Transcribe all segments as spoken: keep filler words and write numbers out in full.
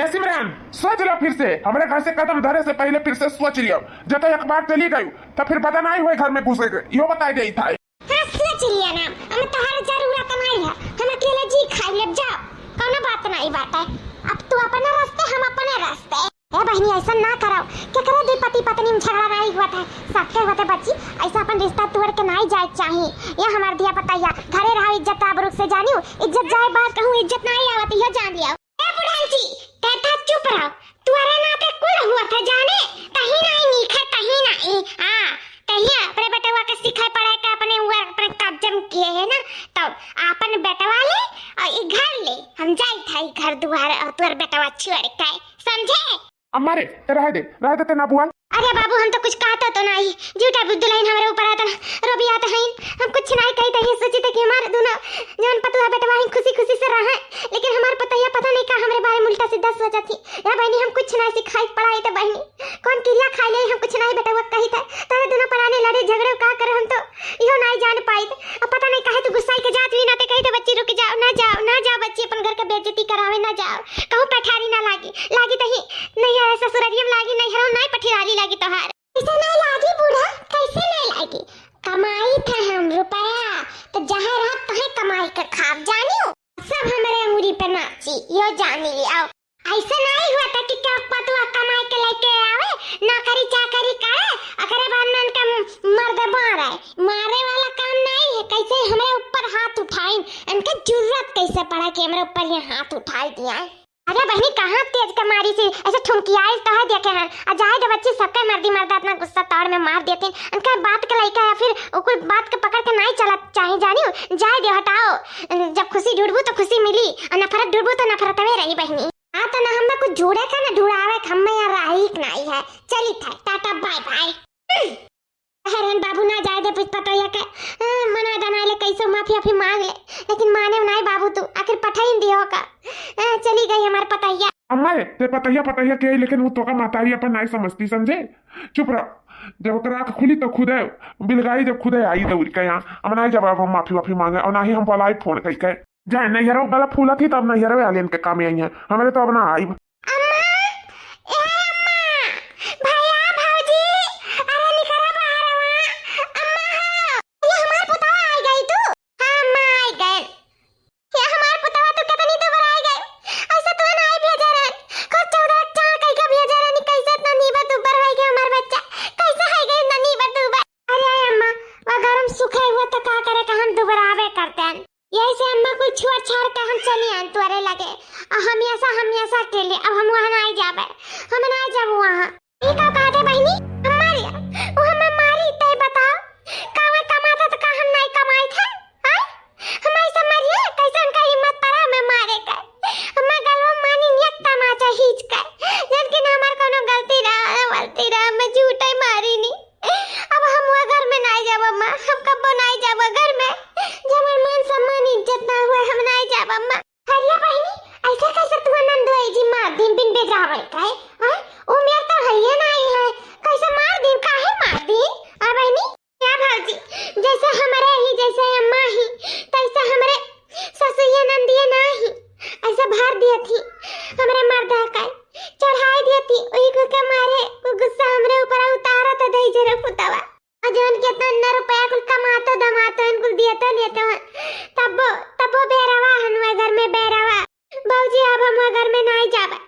ए सिमरन, सोच लो फिर से, हमरे घर से कदम धरे से पहिले फिर से सोच लियो। जब एक बार चली गई, तब फिर पता नहीं हुए घर में घुसे के, यो बताई देई था। हाँ, सोच लिया ना, हम तोहार जरूरत नहीं है, हम अकेले जी खाई लेब, जाओ, कौनो बात नहीं बात है। अब तू अपने रास्ते, हम अपने रास्ते। ए बहिनी, ऐसा ना करो, केकरे दी पति पत्नी में झगड़ा नहीं हुआ था, सबके होते बच्ची, ऐसा अपन रिश्ता तोड़ के नहीं जाए चाहिए। ये हमार दिया पतैया, घरे रहो इज्जत आबरू से, जानियो, इज्जत जाए बाहर कहूँ, इज्जत नहीं आवत, यो जान लियो। ए बुढ़ान जी, तै तो चुप रहो, तुअरे नाते कुल हुआ था जाने, तही नहीं नीक है, तही नहीं। हाँ, तही अपने बेटवा के सिखाए पढ़ाए के अपने हुआ, अपने कब्जे में किए है ना, तो अपन बेटवा ले और ई घर ले, हम जाई था ई घर दुआर और तुअर बेटवा छोड़ के, समझे? अम्मा रे, ते रहे दे, रहे दे, ते ना बुआल। अरे बाबू, हम तो कुछ कहत तो नहीं, झूठा दुल्हन हमरे ऊपर आता, रोबियात हईन। हम कुछ नहीं कही, तही सोची थे कि हमार दोनों जौन पतुआ बेटवा ही खुशी खुशी से रहे, लेकिन हमार पतैया पता नहीं का हमरे बारे में उल्टा सीधा सोचत ही। या बहिनी, हम कुछ नहीं सिखाई पढ़ाई थे बहिनी, कौन किरिया खाई ले, हम कुछ नहीं बेटवा कही थे। तोरे दोनों पराने लड़े झगड़े का करे, हम तो इहो नहीं जान पाई थे। अब पता नहीं काहे तू गुस्साई के जात भी ना, ते कही थे, "बच्ची रुक जाओ, ना जाओ, ना जाओ बच्ची, अपन घर के बेइज्जती करावे ना जाओ, कहूँ पठारी ना लागी, लागी तही नहीं है ससुररियम लागी, नहीं हरो नहीं पठिराली लागी तोहार।" इसे नहीं लागी बूढ़ा, कैसे नहीं लागी? कमाई थे हम रुपया, तो जहाँ रहत तहे कमाई के खाब, जानियो। सब हमरे अंगुरी पे नाची, यो जानी लियो। ऐसे नहीं हुआ था कि क्या पतुआ कमाई के लेके आवे, नौकरी चाकरी करे, अकरे बाद में उनका मर्द मारे। मारे वाला काम नहीं है, कैसे हमरे ऊपर हाथ उठाइन, इनके जरूरत कैसे पड़ा कि हमरे ऊपर ये हाथ उठाई दिया है? अरे बहिनी, कहाँ तेज के मारी से ऐसे ठुमकियाइल तो है देखे हैं। आ जाए दे बच्ची, सबके मर्दी मर्दा इतना गुस्सा ताड़ में मार देतीन। उनका बात के लइका या फिर ओकुल बात के पकड़ के नहीं चलत चाही, जानियो। जाए दे, हटाओ। जब खुशी ढूंढबू तो खुशी मिली, और नफरत ढूंढबू तो नफरत में रही बहिनी। हाँ, तो ना हमें कुछ ढूंढे का ना ढूंढावे का, हमें यहाँ राही के नहीं है। चली था, टाटा बाय बाय। अरे बाबू, ना जाए दे पुष्पा तो ये के, अ, मना दना ले कैसे माफी वाफी मांग ले, लेकिन माने नहीं बाबू तू, आखिर पठाइन दियो का। अ, चली गई हमार पतैया। अम्मा रे, ते पतैया पतैया के, लेकिन वो तोका मातारी अपन नहीं समझती, समझे? चुप रह। जब ओकर आँख खुली तो खुदे बिलगाई, जब खुदे आई दौड़ के यहाँ। अब नहीं जब अब हम माफी वाफी मांगे, और ना ही हम बोलाई फोन कई के। जाए नैहरो गला फूला थी, तब नैहरवे आलियन के कामे आई हैं, हमरे तो अब ना आइब। अम्मा, ए अम्मा, भैया, भौजी, अरे निकरा बाहर अम्मा, अम्मा हो, ये हमार पुतवा आई गई तू? हाँ अम्मा, आई गए। ये हमार पुतवा तू कितनी दुबर आई गए, ऐसा तो ना आई भेजे रहन, खुद चौदह चार कई का भेजे रहन, कैसे इतना नीबर दुबर हो गया हमार बच्चा, कैसे है गए इतना नीबर दुबर? अरे अम्मा, वो गरम सूखे हुआ तो का करे का हम दुबरावे करते हैं। यही से अम्मा कुल छोड़ छाड़ के हम चली आन तोरे लगे। आ हमेशा, हमेशा के लिए अब हम वहाँ नहीं जाबे, हम नहीं जाबो वहाँ। ई का कहते बहिनी? अम्मा रे, वो हमें मारी, तय बताओ, का वो कमाता तो का हम नहीं कमाई थे? आय? हम ऐसे मरिए, कैसे उनका हिम्मत पड़ा हमें मारे का? हमें गलवा मानी एक तमाचा खींच के, जबकि ना हमार कोनो गलती रहा, ना गलती रहा, हमें झूठे मारी नी। अब हम वो घर में नाई जाब अम्मा, हम कब्बो नाई जाब घर में। जब हमार मान सम्मान इज्जत ना हुआ, हम नाई जाब अम्मा। अरे बहिनी, ऐसे कैसे तू नंदोई जी मार दिन बिन बेजावे का है? हाँ? उम्र तो है ये नहीं है, कैसे मार दिन, काहे मार दिन? आ बहिनी, क्या भौजी, जैसे हमारे ही जैसे अम्मा ही, तैसे हमरे ससुइया नंदिया ना ही, ऐसे भर दिया थी हमरे मर्दा का, चढ़ाई दिया थी, वही को के मारे, वो गुस्सा हमरे ऊपर उतारा तो दे जरा पुतवा। और जौन कितना इतना रुपया कुल कमातो धमातो इनकुल दियतो लेतो हैं, तब्बो, तब्बो बेरवा हनुए घर में बेरवा। भौजी, अब हम घर में नाई जाबे,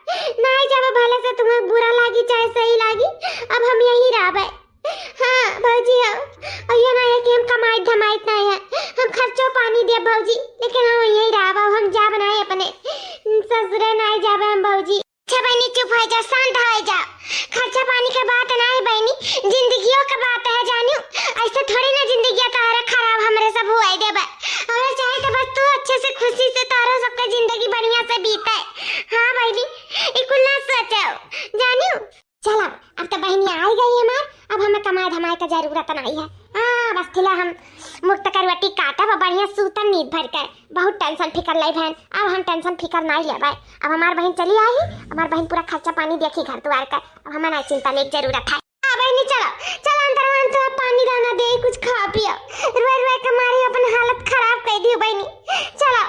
नाई जाबे, भले से तुम्हें बुरा लागी चाहे सही लागी, अब हम यहीं रहबे। हाँ भौजी, हो, और ये ना है कि हम कमाइत धमाइत नहीं है, हम खर्चो पानी दे भौजी, लेकिन हम यहीं रहबे, हम जाब नहीं अपने ससुरे नाई जाबे हम भौजी। अच्छा बहिनी, चुप हो जाओ, शांत हो जाओ। खर्चा पानी के बात ना है बहिनी, जिंदगियों के बात है जानियो। ऐसे थोड़ी ना जिंदगिया तोहरा खराब हमरे सब हुआ देबे। हमरा चाहे तो बस तू अच्छे से खुशी से तोहरा सबके जिंदगी बढ़िया से बीते। हाँ बहिनी, ई कुल ना सोचो जानियो। चलो, अब तो बहिनी आ ही गई हमार, अब हमें कमाए धमाए का जरूरत नहीं है। हाँ, बस थिला हम मुक्त करवटी काटब और बढ़िया सूतब नींद भर के। बहुत टेंशन फिकर ले बहन, अब हम टेंशन फिकर नहीं लेबे। अब हमार बहन चली आई, हमार बहन पूरा खर्चा पानी देखी घर द्वार का, अब हमें नहीं चिंता लेके जरूरत है। हाँ बहनी, चलो, चलो अंदर, हम तो पानी दाना दे, कुछ खा पियो। रोए रोए के मारी अपन हालत खराब कर दियो बहनी, चलो।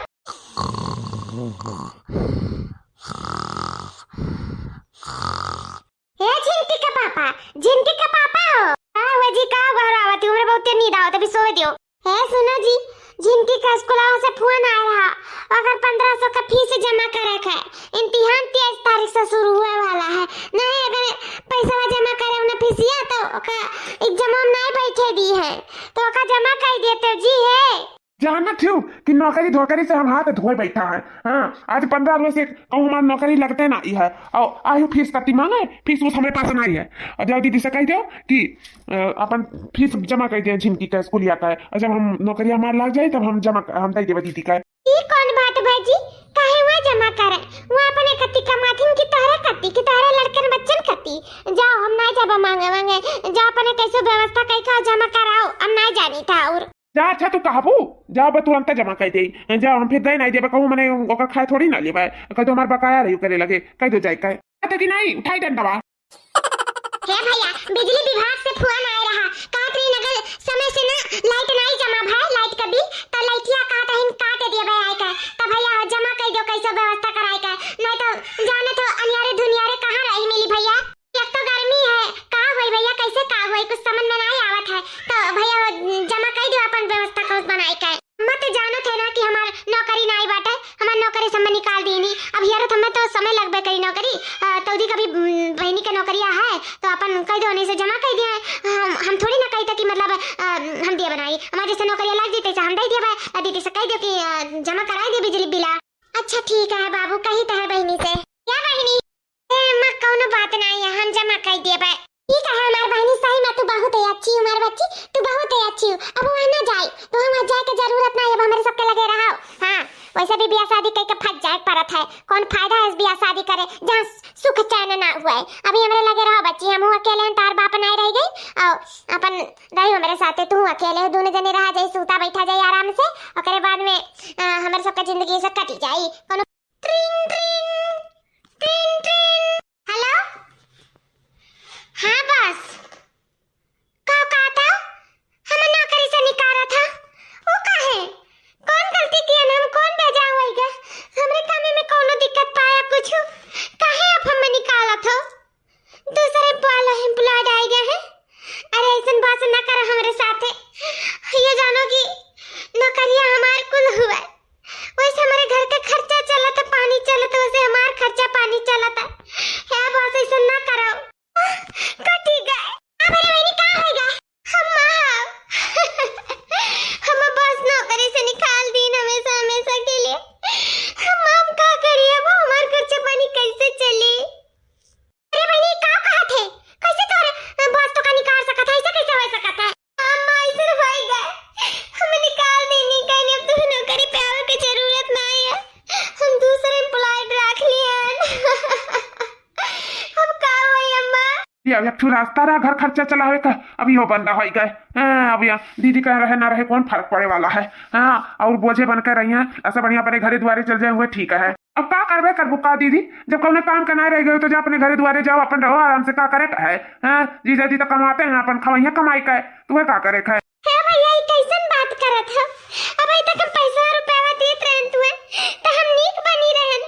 ध्यान तेईस तारीख से शुरू हुए वाला है। नहीं, अगर पैसा जमा करे उन्हें फीसिया, तो ओका एग्जाम में नहीं बैठे दी है, तो ओका जमा कर देते जी है। जानत हूँ कि नौकरी धोकरी से हम हाथ धोए बैठा है। हाँ, आज पन्द्रह रोज से कहूँ हमार नौकरी लगते नहीं है। और आयु फीस कति मांगे, फीस उस हमरे पास नहीं है। और जाओ दीदी से कह दो कि, अ, अपन फीस जमा कर दिया झिनकी का, स्कूलिया का। और जब हम नौकरी हमार लग जाए, तब हम जमा, हम दे देबे दीदी का। ई कौन बात भौजी, काहे वहाँ जमा करे? वहाँ अपने कति कमाथिन कि तोहरे कति, कि तोहरे लड़कन बच्चन कति? जाओ, हम नहीं जाबे मांगे मांगे। जाओ, अपने कैसे व्यवस्था कई का जमा कराओ, हम नहीं जानी था। और जा, अच्छा तू कहबू, जा बे तुरंत जमा कर दे। जा, हम फिर दे नहीं देबे, कहूँ मने ओकर खाए थोड़ी ना लेबे। कह दो हमार बकाया रही करे लगे, कह दो जाए का। कहते कि नहीं, उठाई डंडवा। हे भैया, बिजली विभाग से फोन आए रहा, कहत रही अगर समय से ना लाइट नहीं जमा भय, लाइट का बिल, तो लाइटिया कहत रही काट दिए भाई आए का। तो भैया जमा कर दो, कैसे व्यवस्था कराए का, नहीं तो जाने तो अनियारे दुनियारे कहाँ रही मिली भैया। एक तो गर्मी है, का होई भैया, कैसे का होई, कुछ समझ में नहीं आवत है। तो भैया, जमा कर दो, अपन व्यवस्था को बनाए का। मत जानत है ना कि हमार नौकरी नाई बाटे, हमार नौकरी से हमें निकाल दीनी। अब हियर तो हमें तो समय लगबे करी नौकरी, अ, तौदी कभी, उम, बहिनी के नौकरिया है, तो अपन कह दो, नहीं से जमा कर दिया है। हम, हम थोड़ी ना कही था कि मतलब, अ, हम दिया बनाई, हमारे जैसे नौकरिया लग जैते से हम दे दिया भाई, अ, दीदी से कह दो कि, अ, जमा कराई दे बिजली बिला। अच्छा ठीक है बाबू, कही तो है बहिनी से। क्या बहिनी? ए, अम्मा, कौनो बात नाई है, हम जमा कर देबे। ठीक है हमार बहिनी, सही में तू बहुत ही अच्छी हमार बच्ची, तू बहुत ही अच्छी। अब वहाँ ना जाए, तो हम वहाँ जाए के जरूरत नाई, अब हमरे सबके लगे रहो। हाँ, वैसे भी बियाह शादी कई के फंस जाए पड़त है, कौन फायदा है इस बियाह शादी करे, जहाँ सुख चैन ना हुए। अभी हमरे लगे रहो बच्ची, हम अकेले हैं, तार बाप नाई रह गई, और अपन रही हमरे साथे, तू अकेले हो, दोनों जने रहा जाए, सूता बैठा जाए आराम से, ओकरे बाद में, अ, हमरे सबके जिंदगी से कटी जाए। कौनो ट्रिंग, ट्रिंग, ट्रिंग, ट्रिंग। हेलो? हाँ बॉस। का, का था? हम नौकरी से निकाला था। वो काहे? कौन गलती किया ना? हम कौन बेजा हुआ गया? हमरे कामे में कौनो दिक्कत पाया कुछ? काहे आप हमें निकाला था? दूसरे वाला एम्प्लॉयड आ गया है। अरे, ऐसन बात ना करो हमरे साथे। ये जानो कि नौकरिया हमार कुल हुआ है। वैसे हमरे घर का खर्चा चलत है, पानी चलत है, वैसे हमार खर्चा पानी चलत है। हे बॉस, ऐसन ना करो। कटी गए। अब अरे बहिनी, का होएगा? हम माँ, हम बॉस नौकरी से निकाल दीन हमेशा, हमेशा के लिए। हम, हम का करी? अब हमार खर्चा पानी कैसे चली? अरे बहिनी, का कहत है? कैसे तोर, अ, बॉस तो का निकाल सकत है? ऐसे कैसे हो सकत है? अम्मा, ऐसे होई गए। हमें निकाल देनी, कहीं अब तुम्हें नौकरी पे आवे के जरूरत नहीं है। हम दूसरे एम्प्लॉयड रख लिए हैं। अब का होई अम्मा? ये अब एक ठो रास्ता रहा घर खर्चा चलावे का, अब यो बंदा होई गए। हाँ, अब यहाँ दीदी का रहे ना रहे, कौन फर्क पड़े वाला है? हाँ, और बोझे बन के रही हैं, ऐसे बढ़िया अपने घरे दुआरे चल जाए हुए ठीक है। अब का करबे करबू का दीदी, जब कौनो काम के ना रह गए तो जा अपने घरे दुआरे जाओ, अपन रहो आराम से, का करे का है? हाँ, जीजा जी तो कमाते हैं, अपन खवैया कमाई का है, तुम्हें का करे का है? हे भैया, ई कैसन बात करत हो? अबही तक हम पैसा रुपया देत रहन तुहे, तो हम नीक बनी रहन।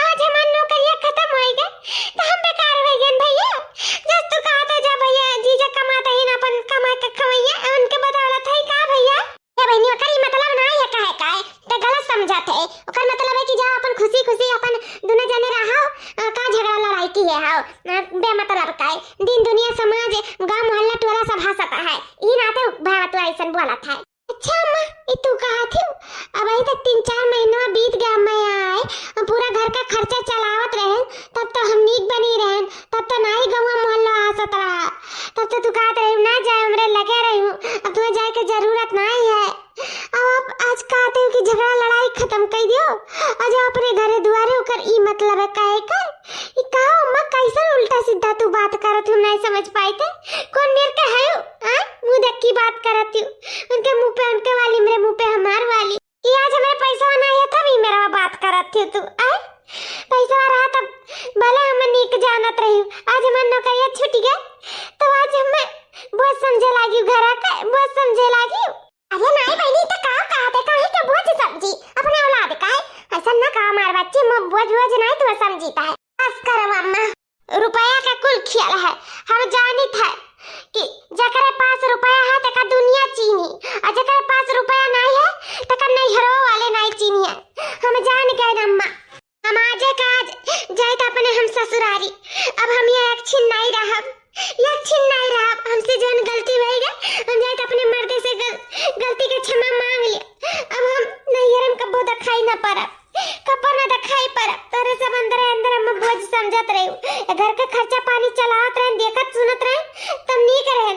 आज हमार नौकरिया खत्म होई गए, तो हम बेकार हो गए भैया। जस तू कहा था जा भैया, जीजा कमाते हैं ना, अपन कमा के खवैया, उनके बदौलत है का भैया? ए बहिनी, ओकर ई मतलब ना है कहे का है, ते गलत समझत है। ओकर मतलब है कि जाओ अपन खुशी खुशी अपन दुनो जने रहो, अ, का झगड़ा लड़ाई किहे हो, अ, बेमतलब का है। दिन दुनिया समाज गांव मोहल्ला टोला सब हंसत है, ई नाते भैया तू ऐसन बोलत है। अच्छा अम्मा, ई तू कहा थी, अबही तक तीन चार महीना बीत गया, मैं आए, पूरा घर का खर्चा चलावत रहे, तब तो हम नीक बनी रहे, तब तो ना ही गौवा मोहल्ला हंसत रहा, तब तो तू कहत रही ना जाए, हमरे लगे रही, अब तुम्हें जाए के जरूरत नहीं है। अब आप आज कहते हो कि झगड़ा लड़ाई खत्म कर दियो, आज अपने घरे दुआरे ओकर ई मतलब है कहे कर? ई का अम्मा, कैसन उल्टा सीधा तू बात करत हो, नहीं समझ पाए थे? कौन मेर के है हो? हाँ? मुंह देख की बात करत हो, उनके मुंह पे उनके वाली, मेरे मुंह पे हमार वाली। कि आज हमारे पैसा ना आया था, भी मेरा बात करत हो तू, आए? पैसा रहा तब भले हम नीक जानत रही, आज हमार नौकरिया छूट गया, तो आज हमें बहुत समझे लागी, घर आके बहुत समझे लागी। अरे माई बहिनी, तो का कहत है, काहे के बोझ समझी अपने औलाद का है? ऐसा ना कहा हमार बच्ची, मो बोझ बोझ नहीं तू समझी है। बस करो अम्मा, रुपया का कुल खेल है, हम जानित है कि जकरे पास रुपया है तेका दुनिया चीनी, और जकरे पास रुपया नहीं है तेका नैहरो वाले नहीं चीनी है। हम जान गए अम्मा, हम आजे का आज ससुरारी, अब हम ये एक छिन नाई रहब, एक छिन नाई रहब। हमसे जौन गलती होई गए, हम जाइत अपने मर्दे से गल-, गलती के क्षमा मांग लिया। अब हम नैहर में कब्बो दिखाई ना पड़ब, कब्बो ना दिखाई पड़ब। तोरे सब अंदरे अंदर हम बोझ समझत रही। ये घर के खर्चा पानी चलावत रहे, देखत सुनत रहे, तब नीक रहे।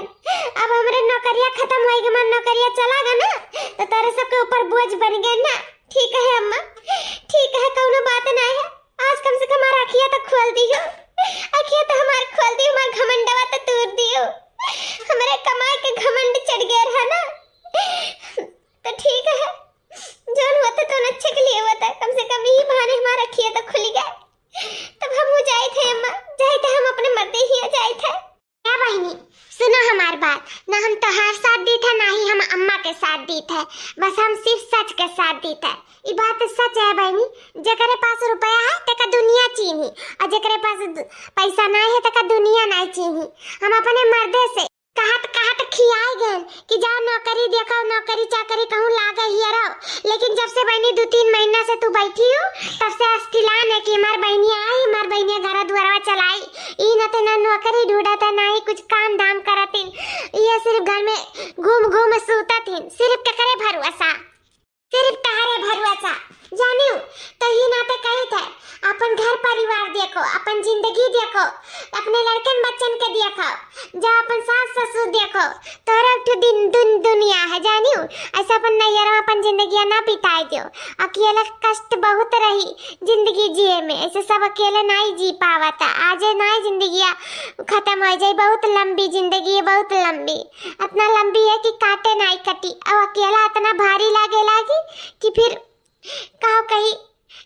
अब हमरे नौकरिया खत्म होई गए, हमार नौकरिया चला गए ना, तो तोरे सबके ऊपर बोझ बन गए ना। ठीक है अम्मा, ठीक है, कौनो बात ना है। आज कम से कम हमार अखिया तो खोल दियो, अखिया तो हमार खोल दियो, हमार घमंडवा तो तूर दियो। हमरे कमाई के घमंड चढ़ गया रहा ना, तो ठीक है, जौन होता तो अच्छे के लिए होता। कम से कम यही बहाने हमार अखिया तो खुल गए। तब हम हो जाइत है अम्मा, जाइत है, हम अपने मर्दे हिया जाइत है। ए बहिनी, सुनो हमार बात, ना हम तोहार साथ दीत है, ना ही हम अम्मा के साथ दीत है, बस हम सिर्फ सच के साथ दीत है। ई बात सच है बहिनी, जेकरे पास रुपया है, तेका दुनिया चीन्ही, और जेकरे पास दु-, पैसा नाई है, तेका दुनिया नाई चीन्ही। हम अपने मर्दे से कहत, कहत खियाए गए कि जाओ नौकरी देखो, नौकरी चाकरी कहूँ लागे हियरो। लेकिन जब से बहिनी दो तीन महीना से तू बैठी हो, तब से अस्तिलान है कि हमार बहिनी आई, हमार बहिनी घर दुआरवा चलाई। ई न ते ना नौकरी ढूंढत है, ना ही कुछ काम धाम करत ही। ये सिर्फ घर में घूम घूम सूतत ही, सिर्फ केकरे भरोसा, सिर्फ तहरे भरोसा। जानियो, तो ही नाते कहित है, अपन घर परिवार देखो, अपन जिंदगी देखो, अपने लड़कन बच्चन के देखो, जा अपन सास ससुर देखो, तोहरा एक ठो दिन, दुन-, दुनिया है, जानियो। ऐसे अपन नैहर में अपन जिंदगिया ना बिताए दियो। अकेले कष्ट बहुत रही जिंदगी जिए में, ऐसे सब अकेले नाई जी पावत। आजे नाई जिंदगिया खत्म हो जाई, बहुत लंबी जिंदगी है, बहुत लंबी, इतना लंबी है कि काटे नाई कटी। अब अकेला इतना भारी लागे लागी कि फिर का कही,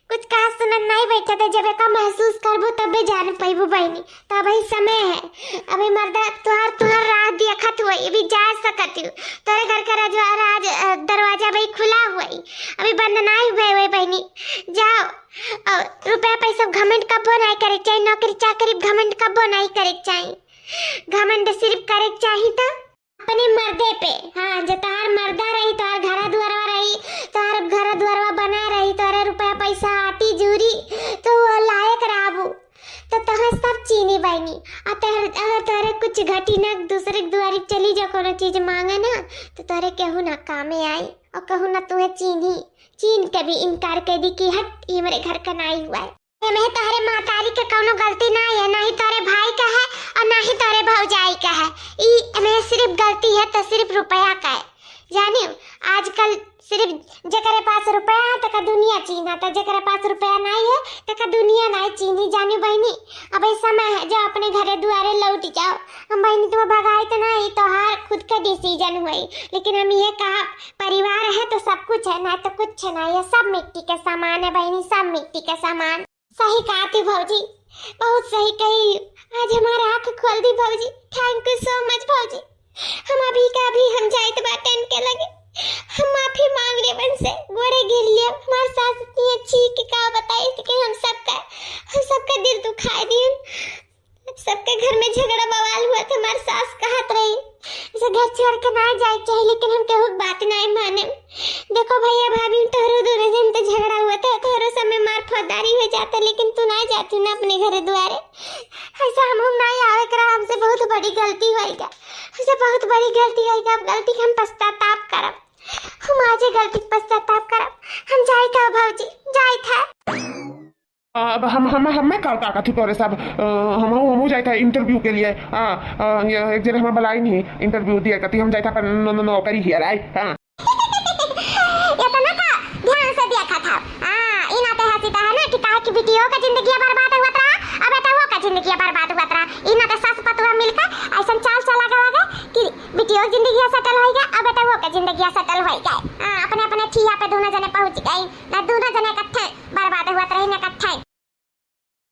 कुछ कहा सुनत नाई बैठत है। जब एका महसूस करबो तबे जान पैबो बहिनी। तो अभी समय है, अभी मर्दा तुहार, तुहार राह देखत हुई, अभी जा सकत हो। तोरे घर का रजवा-, राज, अ, दरवाजा अभी खुला हुई, अभी बंद नाई हुए हुए बहिनी। जाओ, और रुपया पैसा घमंड कब्बो नाई करे के चाही, नौकरी चाकरी घमंड कब्बो नाई करे के चाही। घमंड सिर्फ करे के चाही तो अपने मर्दे पे, हाँ, जो तोहार मर्दा रही, तोहार घरा दुआरवा रही, तोहार घरा दुआरवा बना रही, तोहरे रुपया पैसा आटी जूरी, तो वो लायक रहबू, तो तोहे सब चीनी बहिनी। आ तोहर, अगर तोहरे कुछ घटी ना, दूसरे के दुआरी चली जा, कोनो चीज मांगे ना, तो तोहरे केहू ना कामे आई और केहू ना तुहे चीनी। चीन के भी इनकार कर दी कि हट, ये मेरे घर का नाई हुआ है। एमे तोहरे महतारी के कौनो गलती ना है, ना ही तोहरे भाई का है और ना ही तोहरे भौजाई का है। ई एमे सिर्फ गलती है तो सिर्फ रुपया का है। जानियो, आजकल सिर्फ जेकरे पास रुपया है, तेका दुनिया चीन्हा, तो जेकरे पास रुपया नाई है, तेका दुनिया नाई चीन्ही। जानियो बहिनी, अब ई समय है, जाओ अपने घरे दुआरे लौट जाओ। हम बहिनी तुम्हें भगाई तो नाई, तोहार खुद का decision हुई, लेकिन हम ये कहा, परिवार है तो सब कुछ है, ना तो कुछ ना है, सब मिट्टी के सामान है बहिनी, सब मिट्टी के सामान। सही कहा तू भौजी, बहुत सही कही। आज हमार आँख खोल दी भौजी। Thank you so much भौजी। हम अभी का अभी हम जाइत बाटे इनके लगे। हम माफी मांग ले उनसे, गोड़े गिर लिए। हमार सास इतनी अच्छी कि का बताई, लेकिन हम सबका, हम सबका दिल दुखाए दिए। सबके घर में झगड़ा बवाल हुआ था। हमार सास कहत रही, "इसे घर छोड़ के ना जाए के चाही, लेकिन हम केहू के बात ना माने।" देखो भैया भाभी, तोहरो दोनों जन तो झगड़ा हुआ था, तोहरो सब में मार फौजदारी हो जाता, लेकिन तू ना जाती ना अपने घर दुआरे। ऐसा हम, हम ना आवे करा, हमसे बहुत बड़ी गलती होई गा, हमसे बहुत बड़ी गलती होई गा। अब गलती के हम पश्चाताप करब, हम आज ये गलती के पश्चाताप करब। हम जाई था भौजी, जाई था। अब हम, हम, हम मैं का, का कथी करे सब, अ, हम, हम, हम जाए था interview के लिए। हाँ, अ, ये एक जने हमें बुलाई नहीं, interview दिए कथी हम जाए था अपन नौ-, नौ-, नौकरी हियर आए। हाँ। इतना का ध्यान से देखा था। हाँ, ई नाते हंसी तो है ना कि काहे कि बिटियो का जिंदगी बर्बाद हुआ था, अब बेटवो का जिंदगी बर्बाद हुआ था। ई नाते सास पतुआ मिलकर ऐसन चाल चला गवा गए कि बिटियो की जिंदगी settle होई गए, अब बेटवो का जिंदगी settle होई गए। हाँ, अपने अपने ठिया पे दोनों जने पहुंच गए।